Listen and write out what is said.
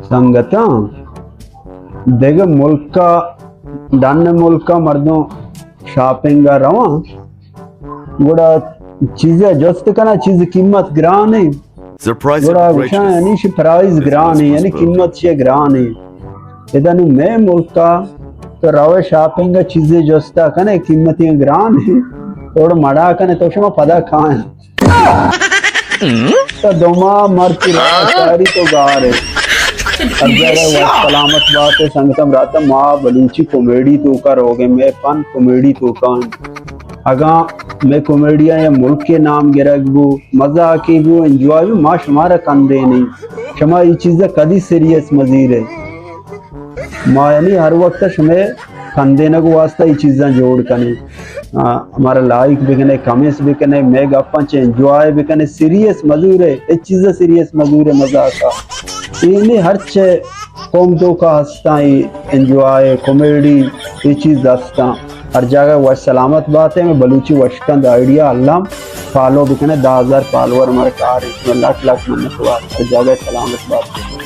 سنگتاں، دگہ ملکا، ڈن ملکا مردم شاپنگا رواں، گڑا چیزے جست کناں، چیز قیمت گران ایں۔ گڑا گوشاں یعنی شی پرائز گران ایں، یعنی قیمت شی گران ایں۔ ادا نوں مئے ملکا تو روئے شاپنگا چیزے جستا کنے، قیمتی گران ایں، اوڑ مڑا کنے تو شما پدا کھائیں۔ تو دو ماہ مرچی راہ چاری تو گار ئے۔ ہر جاگہ وش سلامت بات ئے۔ سنگتاں براتاں، ما بلوچی کامیڈی توکا روگ ایں، مئے فن کامیڈی توکا ایں۔ اگاں مئے کامیڈیاں یا ملک ءِ نام گرگ بو، مزاکی بو، انجوائے بو، ما شمارا کندے نیں۔ شما ای چیزا کدی سیریس مزیرے۔ ما یعنی ہر وقت شمئے کندینگ واسطہ ای چیزاں جوڑ کنیں۔ آ، ہمارا لائک بکنے، کمنٹس بکنے، مئے گپاں چہ انجوائے بکنے، سیریس مزورے، ای چیزا سیریس مزورے مزاکا۔ اینی ہرچے قوم توکا ہستاں، ای انجوائے، کامیڈی، ای چیز ہستاں۔ ہر جاگہ وش سلامت بات ئے، مئے بلوچی وشکند آئیڈیا الم فالو بکنے، دہ ہزار فالوور ہمارا کار ایں، لکھ لکھ منت وار، ہر جاگہ سلامت بات ئے۔